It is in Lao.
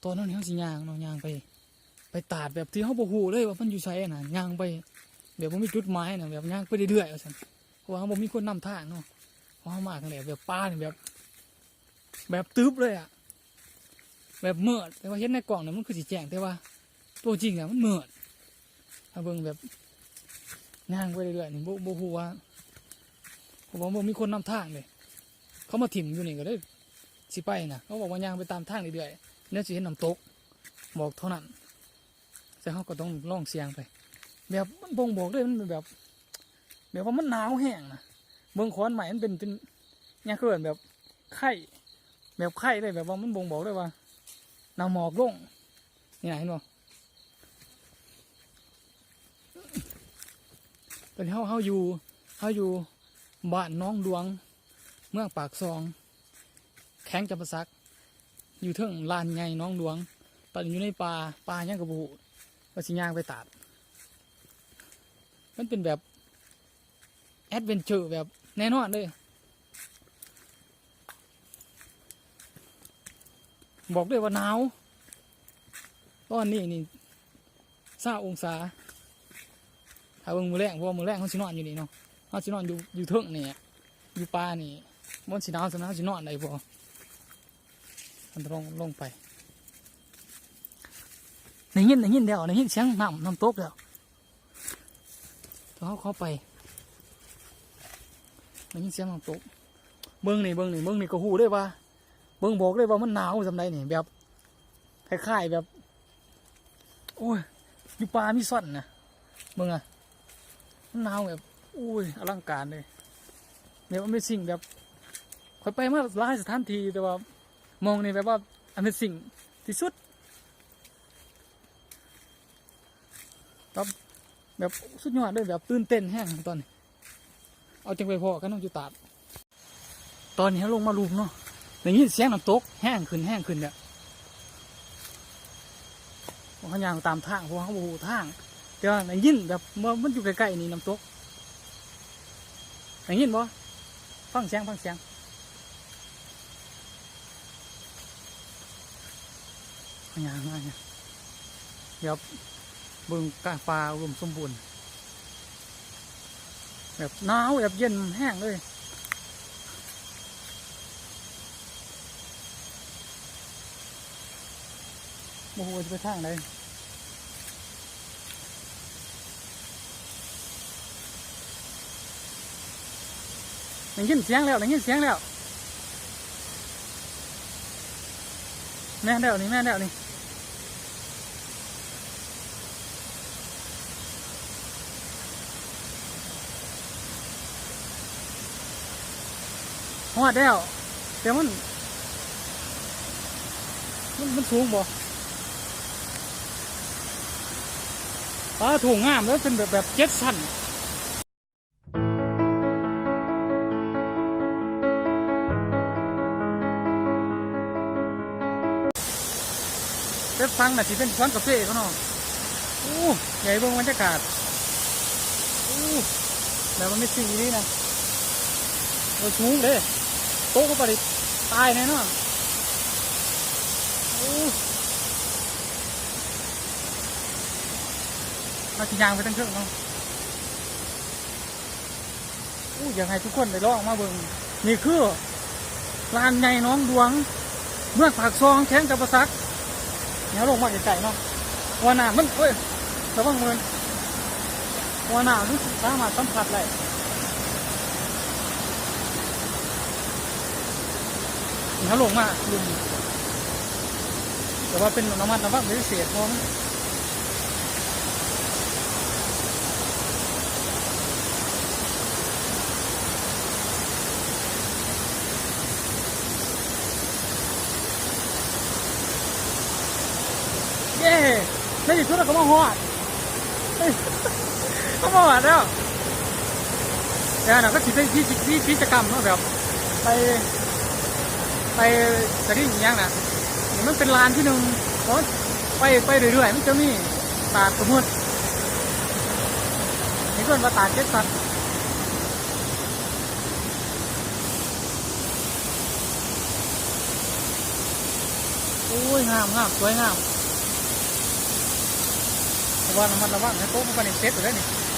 ຕອນນັ້ນເຮົາຊິຍ່າງເນາະ ຍ່າງໄປ ໄປຕາດແບບທີ່ເຮົາບໍ່ຮູ້ເລີຍວ່າມັນຢູ່ໃສນະ ຍ່າງໄປແບບບໍ່ມີຈຸດໝາຍນະ ແບບຍ່າງໄປເລື້ອຍໆວ່າຊັ້ນ ເພາະວ່າເຮົາບໍ່ມີຄົນນຳທາງເນາະ. ເຮົາມາຄັ້ງແລກແບບປ່ານີ້ແບບ ແບບຕຶບເລີຍອະ ແບບມືດ ແຕ່ວ່າເຫັນໃນກ້ອງນີ້ມັນຄືຊິແຈ້ງ ແຕ່ວ່າຕົວຈິງອະມັນມືດ. ເຮົາເບິ່ງແບບຍ່າງໄປເລື້ອຍໆນີ້ ບໍ່ ບໍ່ຮູ້ວ່າ ເພາະວ່າບໍ່ມີຄົນນຳທາງເດ້ ເຂົາມາຖິ້ມຢູ່ນີ້ກໍເລີຍຊິໄປນະ. ເຂົາບອກວ່າຍ່າງໄປຕາມທາງເລື້ອຍໆ ແລ້ວຊິເຫັນນ້ຳຕົກ ບອກເທົ່ານັ້ນ. ແຕ່ເຮົາກໍຕ້ອງລອງສ່ຽງໄປ ແບບມັນບົ່ງບອກເລີຍ ມັນແບບ ແບບວ່າມັນໜາວແຮງນະ. ເບິ່ງຂອນໄມ້ມັນເປັນ ເປັນຫຍັງ ເຂົາເອີ້ນແບບໄຄ ແບບໄຄເລີຍ ແບບວ່າມັນບົ່ງບອກເລີຍວ່ານ້ຳໝອກລົງ ນີ້ນະ ເຫັນບໍ່? ຕອນນີ້ເຮົາ ເຮົາຢູ່ ເຮົາຢູ່ບ້ານໜອງຫຼວງ ເມືອງປາກຊ່ອງ ແຂວງຈຳປາສັກ ຢູ່ເທິງລານໃຫຍ່ໜອງຫຼວງ. ຕອນນີ້ຢູ່ໃນປ່າ ປ່າຫຍັງກໍບໍ່ຮູ້ ວ່າຊິຍ່າງໄປຕາດ. ມັນເປັນແບບແອັດເວັນເຈີແບບແນ່ນອນເລີຍ ບອກເລີຍວ່າໜາວ. ຕອນນີ້ນີ້ຊາວອົງສາ ຖ້າເບິ່ງມື້ແລງ ເພາະວ່າມື້ແລງເຮົາຊິນອນຢູ່ນີ້ເນາະ ເຮົາຊິນອນຢູ່ ຢູ່ເທິງນີ້ ຢູ່ປ່ານີ້ ມັນຊິໜາວສ່ຳນັ້ນ ເຮົາຊິນອນໄດ້ບໍ່? ມັນຕ້ອງລົງໄປ ໄດ້ຍິນ ໄດ້ຍິນແລ້ວ ໄດ້ຍິນສຽງນ້ຳ ນ້ຳຕົກແລ້ວ. ເຮົາເຂົ້າໄປ ໄດ້ຍິນສຽງນ້ຳຕົກ. ເບິ່ງນີ້ ເບິ່ງນີ້ ເບິ່ງນີ້ກໍຮູ້ເລີຍວ່າ ເບິ່ງບອກເລີຍວ່າມັນໜາວສ່ຳໃດນີ້ ແບບຄ້າຍໆແບບ ໂອ້ຍ ຢູ່ປ່າມີຊ່ອນນະ ເບິ່ງອະ ມັນໜາວແບບ ໂອ້ຍ ອະລັງການເລີຍ ແບບ Amazing ແບບ ຂ້ອຍໄປມາຫຼາຍສະຖານທີ່ ແຕ່ວ່າໝ່ອງນີ້ແບບວ່າ Amazing ທີ່ສຸດ ແບບ ແບບສຸດຍອດເລີຍ ແບບຕື່ນເຕັ້ນແຮງຕອນນີ້. ເອົາ ຈັ່ງໄປພໍ້ກັນເນາະ ຢູ່ຕາດ. ຕອນນີ້ເຮົາລົງມາລຸ່ມເນາະ ໄດ້ຍິນສຽງນ້ຳຕົກແຮງຂຶ້ນ ແຮງຂຶ້ນແລ້ວ. ເຮົາຍ່າງຕາມທາງ ເພາະວ່າເຮົາບໍ່ຮູ້ທາງ ແຕ່ວ່າໄດ້ຍິນແບບວ່າມັນຢູ່ໃກ້ໆນີ້ ນ້ຳຕົກ. ໄດ້ຍິນບໍ່? ຟັງສຽງ ຟັງສຽງ. ຍ່າງມາ ແບບເບິ່ງກາງປ່າອຸດົມສົມບູນ ແບບໜາວ ແບບເຢັນແຮງເລີຍ. ບໍ່ຮູ້ວ່າຈະໄປທາງໃດ. ໄດ້ຍິນສຽງແລ້ວ ໄດ້ຍິນສຽງແລ້ວ. ແມ່ນແລ້ວນີ້ ແມ່ນແລ້ວນີ້. ຮອດແລ້ວ ແຕ່ມັນ ມັນ ມັນສູງບໍ່? ປາ ໂຖງາມເລີຍ ເປັນແບບ ແບບເຈັດຊັ້ນ. ເປັບຟັງນະ ຊິເປັນສວນກາເຟເຂົາເນາະ. ໂອ້ ໃຫຍ່ ເບິ່ງບັນຍາກາດ. ໂອ້ ແບບວ່າມີສິ່ງອີ່ຫຼີນະ. ໂອ້ ສູງເດ້ ຕົກລົງໄປນີ້ຕາຍແນ່ນອນ. ໂອ້ ເຮົາຊິຍ່າງໄປທາງເທິງເນາະ. ໂອ້ ຢາກໃຫ້ທຸກຄົນໄດ້ລອງມາເບິ່ງ. ນີ້ຄືລານໃຫຍ່ໜອງຫຼວງ ເມືອງປາກຊ່ອງ ແຂວງຈຳປາສັກ. ແນວລົງມາໃກ້ໆເນາະ ເພາະວ່ານ້ຳມັນ ໂອ້ຍ ລະວັງມືນ ເພາະວ່ານ້ຳມັນສາມາດສຳຜັດໄດ້. ນີ້ເຮົາລົງມາລຸ່ມ ແຕ່ວ່າເປັນລະມັດລະວັງເປັນພິເສດ ເພາະວ່າມັນ ເຢ້ ໃນທີ່ສຸດເຮົາກໍມາຮອດ ເຮົາມາຮອດແລ້ວ. ແຕ່ອັນນັ້ນກໍຊິເປັນກິດ ກິດ ກິດຈະກຳເນາະ ແບບໄປ ໄປສະດິງອີ່ຫຍັງນະ. ນີ້ມັນເປັນລານທີໜຶ່ງ ເພາະໄປ ໄປເລື້ອຍໆ ມັນຈະມີຕາດສະໝຸດ ເຂົາເອີ້ນວ່າຕາດເຈັດສັດ. ໂອ້ຍ ງາມໆ ສວຍງາມ ແຕ່ວ່າລະມັດລະວັງໃຫ້ຕົກລົງໄປນີ້ເສັດແລ້ວເດ້ນີ້.